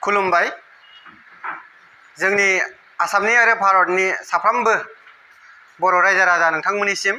खुलुमबाय जोंनि आसामनि आरो भारतनि साफ्रोमबो बर' रायजो राजा नोंथांमोननिसिम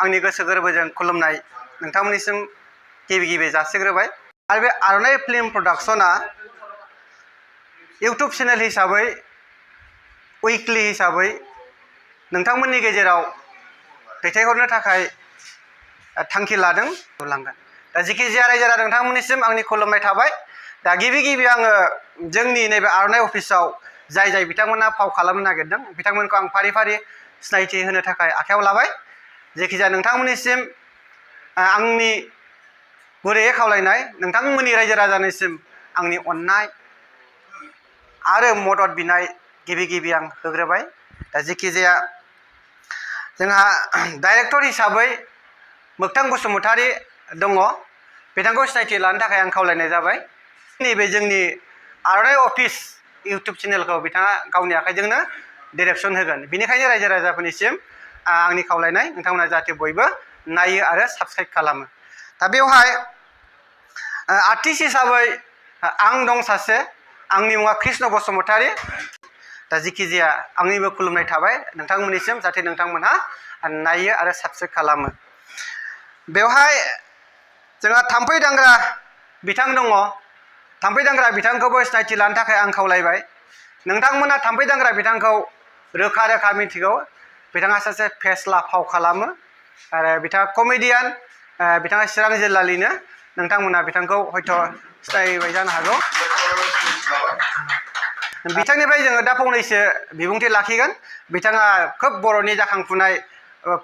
आंनि गोसो गोरबोजों खुलुमनाय नोंथांमोननिसिम गिबि जासिग्रोबाय आरो बे आर'नाइ फिल्म प्रडाक्शना इउट्युब चेनेल हिसाबै उइकलि हिसाबै नोंथांमोननि गेजेराव दैथायहरनो थाखाय थांखि लादों लांगोन दा जेखि जाया रायजो राजा नोंथांमोननिसिम आंनि खुलुमनाय थाबाय दा गिबि आङो जोंनि नैबे आर'नाइ अफिसाव जाय बिथांमोना फाव खालामनो नागिरदों बिथांमोनखौ आं फारि फारि सिनायथि होनो थाखाय आखायाव लाबाय जेखि जाया नोंथांमोननिसिम आंनि गुरैयै खावलायनाय नोंथांमोननि रायजो राजानिसिम आंनि अननाय आरो मदद बिनाय गिबि आं होग्रोबाय दा जेखि जाया जोंहा डाइरेक्टर हिसाबै मोगथां बसुमतारी दङ बिथांखौ सिनायथि लानो थाखाय आं खावलायनाय जाबाय नैबे जोंनि आर'नाइ अफिस इउट्युब चेनेलखौ बिथाङा गावनि आखाइजोंनो डिरेक्सन होगोन बेनिखायनो रायजो राजाफोरनिसिम आंनि खावलायनाय नोंथांमोना जाहाथे बयबो नायो आरो साबस्क्राइब खालामो दा बेवहाय आर्टिस्ट हिसाबै आं दं सासे आंनि मुङा कृष्ण बसुमतारी दा जेखि जाया आंनिबो खुलुमनाय थाबाय नोंथांमोननिसिम जाहाथे नोंथांमोनहा नायो आरो साबस्क्राइब खालामो बेवहाय जोंहा थाम्फै दांग्रा बिथां दङ थाम्फै दांग्रा बिथांखौबो सिनायथि लानो थाखाय आं खावलायबाय नोंथांमोना थाम्फै दांग्रा बिथांखौ रोखा मिथिगौ बिथाङा सासे फेस्ला फाव खालामो आरो बिथाङा कमेडियान बिथाङा चिरां जिल्लानिनो नोंथांमोना बिथांखौ हयथ' सिनायबाय जानो हागौ बिथांनिफ्राय जोङो दा फंनैसो बिबुंथि लाखिगोन बिथाङा खोब बर'नि जाखांफुनाय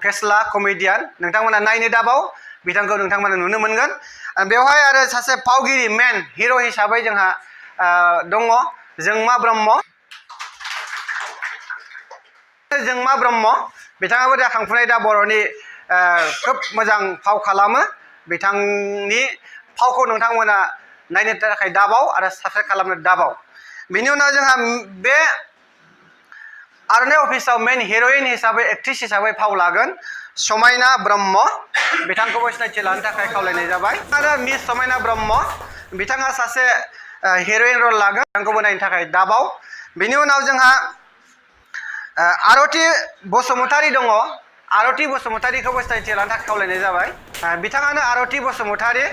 फेस्ला कमेडियान नोंथांमोना नायनो दाबाव बिथांखौ नोंथांमोना नुनो मोनगोन बेवहाय आरो सासे फावगिरि मेन हिर' हिसाबै जोंहा दङ जोंमा ब्रह्म बिथाङाबो जाखांफुनाय दा बर'नि खोब मोजां फाव खालामो बिथांनि फावखौ नोंथांमोना नायनो थाखाय दाबाव आरो साबस्क्राइब खालामनो दाबाव बिनि उनाव जोंहा बे आर'नाइ अफिसाव मेन हिर'इन हिसाबै एक्ट्रिस हिसाबै फाव लागोन समायना ब्रह्म बिथांखौबो सिनायथि लानो थाखाय खावलायनाय जाबाय आरो मिस समायना ब्रह्म बिथाङा सासे हिर'इन रल लागोन बिथांखौबो नायनो थाखाय दाबाव बिनि उनाव जोंहा आरति बसुमतारी दङ आरति बसुमतारीखौबो सिनायथि लानो थाखाय खावलायनाय जाबाय बिथाङानो आरति बसुमतारी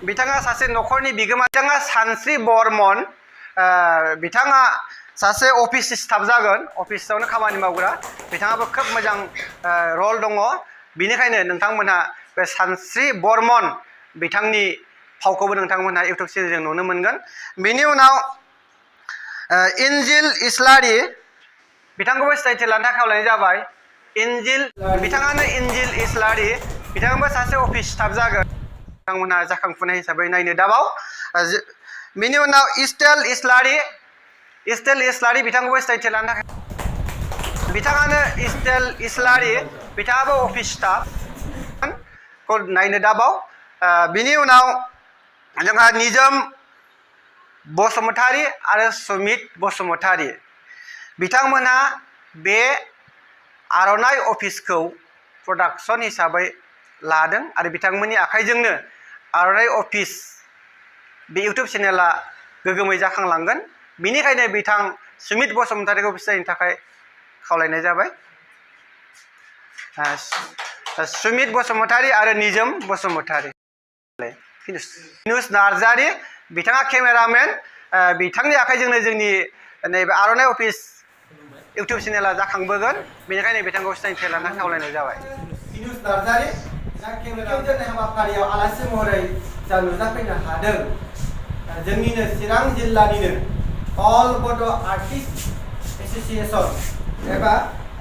बिथाङा सासे न'खरनि बिगोमा बिथाङा सानस्रि बर्मन बिथाङा सासे अफिस स्टाफ जागोन अफिसावनो खामानि मावग्रा बिथाङाबो खोब मोजां रल दङ बिनिखायनो नोंथांमोनहा बे सानस्रि बर्मन बिथांनि फावखौबो नोंथांमोनहा इउट्युब चेनेलजों नुनो मोनगोन बिनि उनाव इन्जिल इस्लारि बिथांखौबो सिनायथि लानो थाखाय खावलायनाय जाबाय बिथाङानो इन्जिल इस्लारि बिथाङाबो सासे अफिस स्टाफ जागोन बिथांमोनहा जाखांफुनाय हिसाबै नायनो दाबाव बिनि उनाव इस्टेल इस्लारि बिथांखौबो सिनायथि लानो थाखाय बिथाङानो इस्टेल इस्लारि बिथाङाबो अफिस स्टाफ खौ नायनो दाबाव बिनि उनाव जोंहा निजोम बसुमतारी आरो सुमित बसुमतारी बिथांमोनहा बे आर'नाइ अफिसखौ प्रडाक्सन हिसाबै लादों आरो बिथांमोननि आखाइजोंनो आर'नाइ अफिस बे इउट्युब चेनेला गोगोमै जाखांलांगोन बिनिखायनो बिथां सुमित बसुमतारीखौ सिनायनो थाखाय खावलायनाय जाबाय सुमित बसुमतारी आरो निजोम बसुमतारी फिनुस नार्जारी बिथाङा केमेरामेन बिथांनि आखाइजोंनो जोंनि नैबे आर'नाइ अफिस इउट्युब चेनेला जाखांबोगोन बेनिखायनो बिथांखौ सिनायथि लानो खावलायनाय जाबाय फिनुस नार्जारी केमेरा हाबाफारियाव आलासि महरै जा नुजाफैनो हादों जोंनिनो चिरां जिल्लानिनो अल बड' आर्टिस्ट एस'सिएशन एबा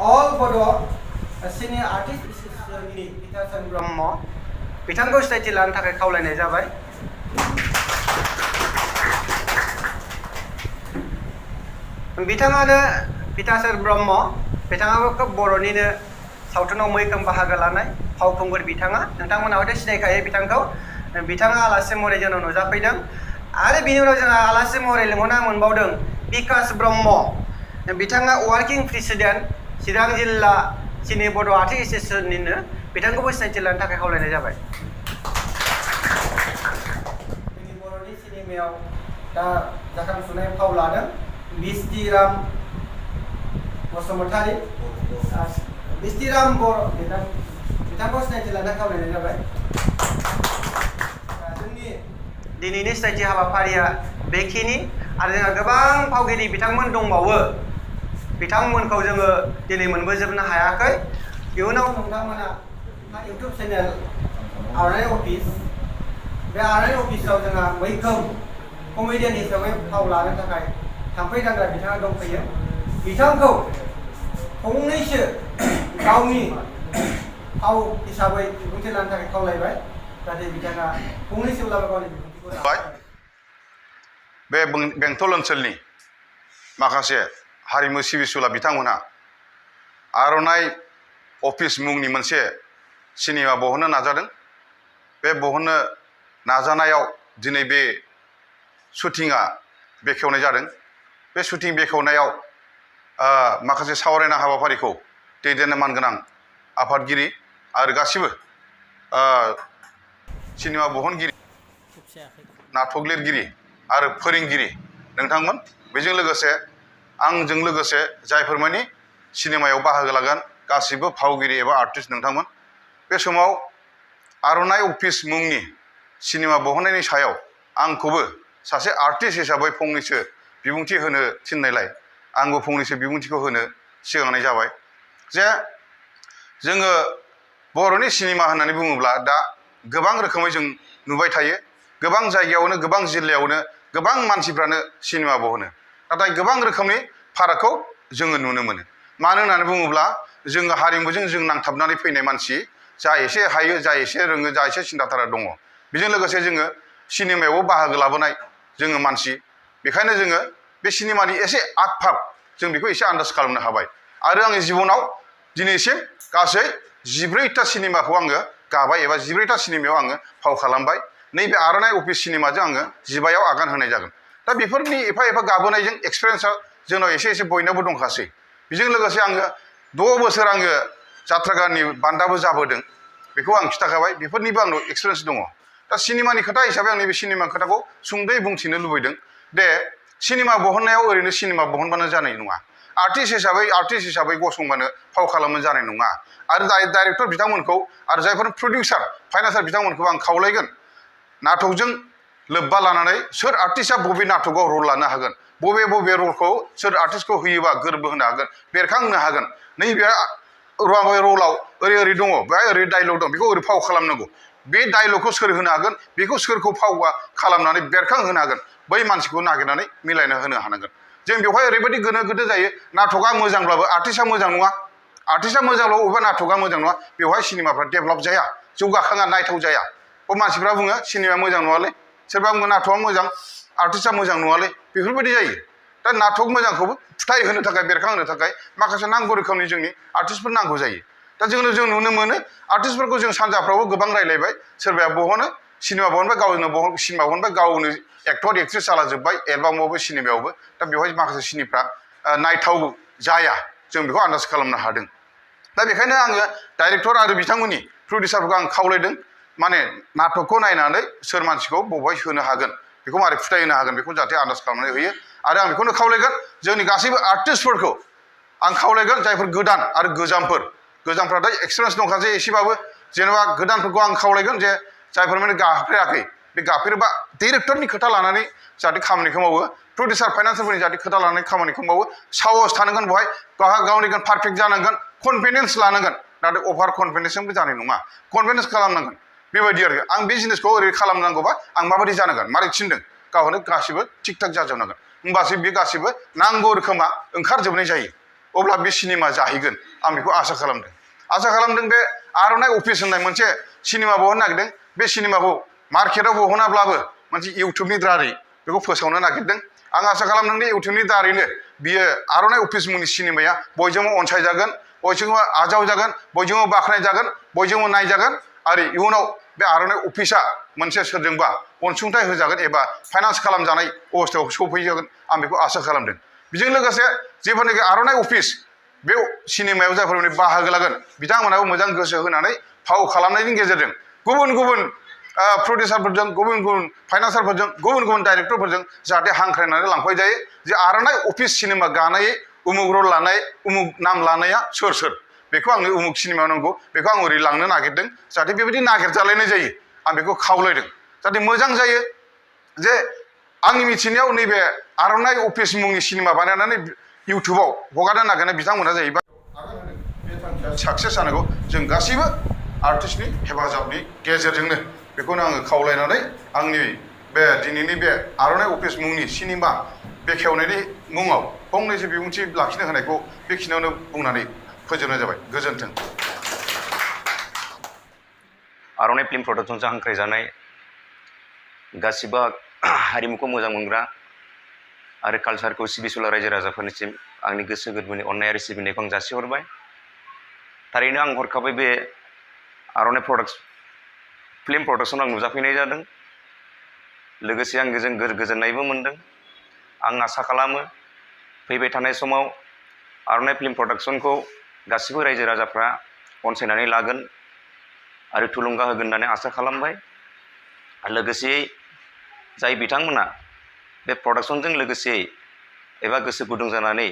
अल बड' सिनियर आर्टिस्ट एस'सिएशननि बिथांजों ब्रह्म बिथांखौ सिनायथि लानो थाखाय खावलायनाय जाबाय बिथाङानो बिथांजों ब्रह्म बिथाङाबो खोब बर'निनो सावथुनाव मैखोम बाहागो लानाय फावखुंगुर बिथाङा नोंथांमोना हयथ' सिनायखायो बिथांखौ बिथाङा आलासि महरै जोंनाव नुजाफैदों आरो बिनि उनाव जोंहा आलासि महरै लिंहरना मोनबावदों बिकास ब्रह्म बिथाङा वार्किं प्रेसिडेन्ट चिरां जिल्ला सिनियर बड' आर्टिस्ट एस'सिएशननिनो बिथांखौबो सिनायथि लानो थाखाय खावलायनाय जाबाय जोंनि बर'नि सिनेमायाव दा जाखांफुनाय फाव लादों बिस्तिराम बसुमतारी बिस्तिराम बर' बिथांखौ सिनायथि लानो खावलायनाय जाबाय। जोंनि दिनैनि सिनायथि हाबाफारिया बेखिनि आरो जोंहा गोबां फावगिरि बिथांमोन दंबावो बिथांमोनखौ जोङो दिनै मोनबोजोबनो हायाखै। इयुनाव नोंथांमोना इउटुब चेनेल आरनाय अफिस बे आरनाय अफिसाव जोंहा मैखोम कमेडियान हिसाबै फाव लानो थाखाय थाम्फै दांग्रा बिथाङा दंफैयो। बिथांखौ फंनैसो गावनि फाव हिसाबै बिबुंथि लानो थाखाय खावलायबाय जाहाथे बिथाङा फंनैसोब्लाबो गावनि बिबुंथिखौ बे बेंटल ओनसोलनि माखासे हारिमु सिबिसुला बिथांमोनहा आरनाय अफिस मुंनि मोनसे सिनेमा बहननो नाजादों। बे बहननो नाजानायाव दिनै बे शुटिंआ बेखेवनाय जादों। बे शुटिं बेखेवनायाव माखासे सावरायनाय हाबाफारिखौ दैदेननो मानगोनां आफादगिरि आरो गासिबो सिनेमा बहनगिरि नाटक लिरगिरि आरो फोरोंगिरि नोंथांमोन बेजों लोगोसे आंजों लोगोसे जायफोर मानि सिनेमायाव बाहागो लागोन गासिबो फावगिरि एबा आर्टिस्ट नोंथांमोन। बे समाव आरनाय अफिस मुंनि सिनेमा बहननायनि सायाव आंखौबो सासे आर्टिस्ट हिसाबै फंनैसो बिबुंथि होनो थिननायलाय आंबो फंनैसो बिबुंथिखौ होनो सिगांनाय जाबाय। जे जोङो बर'नि सिनेमा होननानै बुङोब्ला दा गोबां रोखोमै जों नुबाय थायो। गोबां जायगायावनो गोबां जिल्लायावनो गोबां मानसिफ्रानो सिनेमा बहनो, नाथाय गोबां रोखोमनि फारागखौ जोङो नुनो मोनो। मानो होननानै बुङोब्ला जोङो हारिमुजों जों नांथाबनानै फैनाय मानसि, जा एसे हायो जा एसे रोङो जा एसे सिन्थाधारा दङ, बेजों लोगोसे जोङो सिनेमायावबो बाहागो लाबोनाय जोङो मानसि। बेखायनो जोङो बे सिनेमानि एसे आग फाग जों बेखौ एसे आन्दाज खालामनो हाबाय। आरो आंनि जिबनाव दिनैसिम गासै 14टा सिनेमाखौ आङो गाबाय एबा 14टा सिनेमायाव आङो फाव खालामबाय। नैबे आरनाय अफिस सिनेमाजों आङो 15आव आगान होनाय जागोन। दा बेफोरनि एफा एफा गाबोनायजों एक्सपिरियेन्सआ जोंनाव एसे एसे बयनावबो दंखासै। बेजों लोगोसे आङो 6 बोसोर आङो जात्रा गाननि बान्दाबो जाबोदों, बेखौ आं खिथाखाबाय। बेफोरनिबो आंनाव एक्सपिरियेन्स दङ। दा सिनेमानि खोथा हिसाबै आं नैबे सिनेमा खोथाखौ सुंद'यै बुंथिनो लुबैदों। दे सिनेमा बहननायाव ओरैनो सिनेमा बहनबानो जानाय नङा। आर्टिस्ट हिसाबै गसंबानो फाव खालामनो जानाय नङा। आरो डाइरेक्टर बिथांमोनखौ आरो जायफोर प्रडिउसार फाइनान्सार बिथांमोनखौ आं खावलायगोन, नाटकजों लोब्बा लानानै सोर आर्टिस्टआ बबे नाटकआव रल लानो हागोन, बबे रलखौ सोर आर्टिस्टखौ होयोबा गोरबो होनो हागोन, बेरखांहोनो हागोन, नैबे रलाव ओरै दङ, बेहाय ओरै डायलग दं, बेखौ ओरै फाव खालामनांगौ, बे डायलगखौ सोर होनो हागोन, बेखौ सोरखौ फाव खालामनानै बेरखांहोनो हागोन, बै मानसिखौ नागिरनानै मिलायना होनो हानांगोन। जों बेवहाय ओरैबायदि गोनो गोथो जायो, नाटकआ मोजांब्लाबो आर्टिस्टआ मोजां नङा, आर्टिस्टआ मोजांब्लाबो बबेबा नाटकआ मोजां नङा, बेवहाय सिनेमाफ्रा डेभेलप जाया, जौगाखाङा, नायथाव जाया। मानसिफ्रा बुङो सिनेमाया मोजां नङालै, सोरबा बुङो नाटकआ मोजां, आर्टिस्टआ मोजां नङालै, बेफोरबायदि जायो। दा नाटक मोजांखौबो फिथाइ होनो थाखाय, बेरखांहोनो थाखाय माखासे नांगौ रोखोमनि जोंनि आर्टिस्टफोर नांगौ जायो। दा जों नुनो मोनो आर्टिस्टफोरखौ जों सानजाफ्रावबो गोबां रायलायबाय, सोरबाया बहनो, सिनेमा बहनबाय, गावनो सिनेमा बहनबाय, गावनो एक्टर एक्ट्रेस जालाजोब्बाय एलबामावबो सिनेमायावबो। दा बेवहाय माखासे सिनेमाफ्रा नायथाव जाया, जों बेखौ आन्दाज खालामनो हादों। दा बेखायनो आङो डाइरेक्टर आरो बिथांमोननि प्रडिउसारफोरखौ आं खावलायदों, माने नाटकखौ नायनानै सोर मानसिखौ बबेहाय होनो हागोन, बेखौ मारै फोथायहोनो हागोन, बेखौ जाहाथे आन्दाज खालामनानै होयो। आरो आं बेखौनो खावलायगोन, जोंनि गासैबो आर्टिस्टफोरखौ आं खावलायगोन, जायफोर गोदान आरो गोजामफ्राथ' एक्सपिरियेन्स दंखासै एसेबाबो, जेनेबा गोदानफोरखौ आं खावलायगोन जे जायफोर माने गाफेराखै, बे गाफेरोबा डाइरेक्टरनि खोथा लानानै जाहाथे खामानिखौ मावो, प्रडिउसार फाइनान्सारफोरनि जाहाथे खोथा लानानै खामानिखौ मावो, साहस थानांगोन, बेवहाय गावनि पारफेक्ट जानांगोन, कनफिडेन्स लानांगोन, नाथाय अभार कनफिडेन्सजोंबो जानाय नङा, कनफिडेन्स खालामनांगोन। बेबायदि आरो आं बे जिनिसखौ ओरै खालामनांगौबा आं माबायदि जानांगोन, मारै थिनदों, गावनो गासिबो थिग थाक जाजोबनांगोन, होमबासो बे गासिबो नांगौ रोखोमा ओंखारजोबनाय जायो। अब्ला बे सिनेमा जाहैगोन, आं बेखौ आसा खालामदों। बे आरनाय अफिस होननाय मोनसे सिनेमा बहननो नागिरदों। बे सिनेमाखौ मार्केटाव बहनाब्लाबो मोनसे इउटुबनि दारै बेखौ फोसावनो नागिरदों। आं आसा खालामदों दि इउटुबनि दारैनो बियो आरनाय अफिस मुंनि सिनेमाया बयजोंबो अनसायजागोन, बयजोंबो आजावजागोन, बयजोंबो बाख्नायजागोन, बयजोंबो नायजागोन, आरो इयुनाव बे आरनाय अफिसा मोनसे सोरजोंबा अनसुंथाइ होजागोन एबा फाइनान्स खालामजानाय अबस्थायाव सफैजागोन, आं बेखौ आसा खालामदों। बेजों लोगोसे जेब्लानाखि आरनाय अफिस बे सिनेमायाव जायफोर बाहागो लागोन, बिथांमोनाबो मोजां गोसो होनानै फाव खालामनायनि गेजेरजों गुबुन प्रडिउसारफोरजों गुबुन गुबुन फाइनान्सारफोरजों गुबुन गुबुन डाइरेक्टरफोरजों जाहाथे हांख्रायनानै लांफाय जायो जे आर'नाइ अफिस सिनेमा गानायै उमुग रल लानाय उमुग नाम लानाया सोर सोर बेखौ आंनो उमुग सिनेमायाव नांगौ बेखौ आं ओरै लांनो नागिरदों जाहाथे बेबायदि नागिरजालायनाय जायो आं बेखौ खावलायदों जाहाथे मोजां जायो जे आंनि मिथिनायाव नैबे आर'नाइ अफिस मुंनि सिनेमा बानायनानै इउटुबाव हगारनो नागिरनाय बिथांमोना जाहैबाय बे थांखिया साक्सेस जानांगौ जों गासैबो आर्टिस्टनि हेफाजाबनि गेजेरजोंनो बेखौनो आङो खावलायनानै आंनि बे दिनैनि बे आर'नाइ अफिस मुंनि सिनेमा बेखेवनायनि मुङाव फंनैसो बिबुंथि लाखिनो होनायखौ बेखिनियावनो बुंनानै फोजोबनाय जाबाय गोजोन्थों। आर'नाइ फिल्म प्रडाक्सनजों हांख्रायजानाय गासिबो हारिमुखौ मोजां मोनग्रा आरो कालसारखौ सिबिसुला रायजो राजाफोरनिसिम आंनि गोसो गोरबोनि अननाय आरो सिबिनायखौ आं जासिहरबाय। थारैनो आं हरखाबै बे आर'नाइ फिल्म प्रडाक्सनाव आं नुजाफैनाय जादों लोगोसे आं गोजोननायबो मोनदों। आं आसा खालामो फैबाय थानाय समाव आर'नाइ फिल्म प्रडाक्सनखौ गासिबो रायजो राजाफ्रा अनसायनानै लागोन आरो थुलुंगा होगोन होननानै आसा खालामबाय। लोगोसेयै जाय बिथांमोना बे प्रडाक्सनजों लोगोसेयै एबा गोसो गुदुं जानानै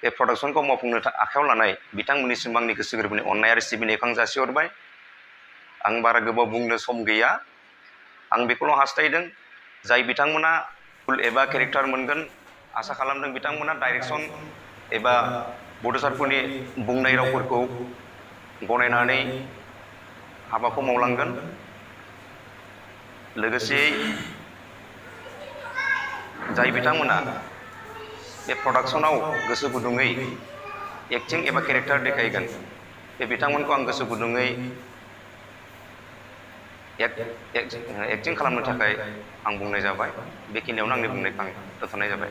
बे प्रडाक्सनखौ मावफुंनो आखायाव लानाय बिथांमोननिसिम आंनि गोसो गोरबोनि अननाय आरो सिबिनायखौ आं जासिहरबाय। आं बारा गोबाव बुंनो सम गैया आं बेखौल' हास्थायदों जाय बिथांमोना भुल एबा केरेक्टार मोनगोन आसा खालामदों बिथांमोना डाइरेक्सन एबा प्रडिउसारफोरनि बुंनाय रावफोरखौ गनायनानै हाबाखौ मावलांगोन। लोगोसेयै जाय बिथांमोना बे प्रडाक्सनाव गोसो गुदुङै एक्टिं एबा केरेक्टार देखायगोन बे बिथांमोनखौ आं गोसो गुदुङै एक्टिं खालामनो थाखाय आं बुंनाय जाबाय। बेखिनियावनो आंनि बुंनायखौ आं दोनथ'नाय जाबाय।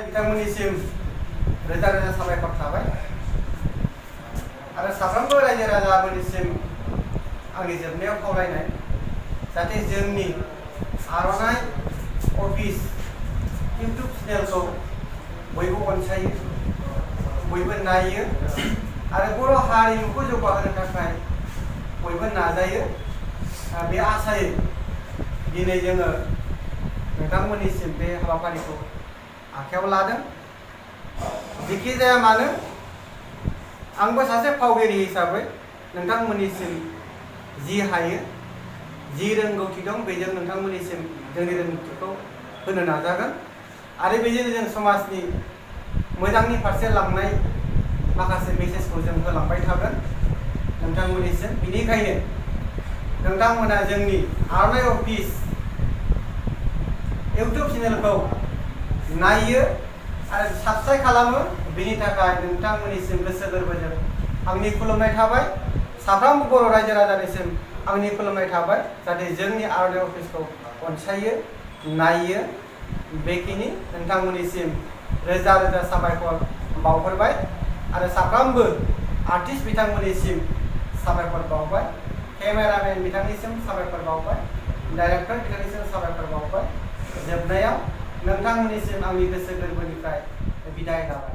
बिथांमोननिसिम रोजा रोजा साबायखर थाबाय आरो साफ्रोमबो रायजो राजाफोरनिसिम आंनि जोबनायाव खावलायनाय जाहाथे जोंनि आर'नाइ अफिस इउटुब चेनेलखौ बयबो अनसायो बयबो नायो आरो बर' हारिमुखौ जौगाहोनो थाखाय बयबो नाजायो। बे आसायै दिनै जोङो नोंथांमोननिसिम बे हाबाफारिखौ आखायाव लादों। जेखि जाया मानो आंबो सासे फावगिरि हिसाबै नोंथांमोननिसिम जि हायो जि रोंगौथि दं बेजों नोंथांमोननिसिम जोंनि रोंगौथिखौ होनो नाजागोन आरो बेजों जों समाजनि मोजांनि फारसे लांनाय माखासे मेसेजखौ जों होलांबाय थागोन नोंथांमोननिसिम। बेनिखायनो नोंथांमोना जोंनि आर'नाइ अफिस इउटुब चेनेलखौ नायो आरो साबस्क्राइब खालामो बेनि थाखाय नोंथांमोननिसिम गोसो गोरबोजों आंनि खुलुमनाय थाबाय। साफ्रोमबो बर' रायजो राजानिसिम आंनि खुलुमनाय थाबाय जाहाथे जोंनि आर'नाइ अफिसखौ अनसायो नायो। बेखिनि नोंथांमोननिसिम रोजा रोजा साबायखर बावहरबाय आरो साफ्रोमबो आर्टिस्ट बिथांमोननिसिम साबायखर बावबाय। केमेरामेन बिथांनिसिम साबायखर बावबाय। डाइरेक्टर बिथांनिसिम साबायखर बावबाय। जोबनायाव नोंथांमोननिसिम आंनि गोसो गोरबोनिफ्राय बिदाय लाबाय।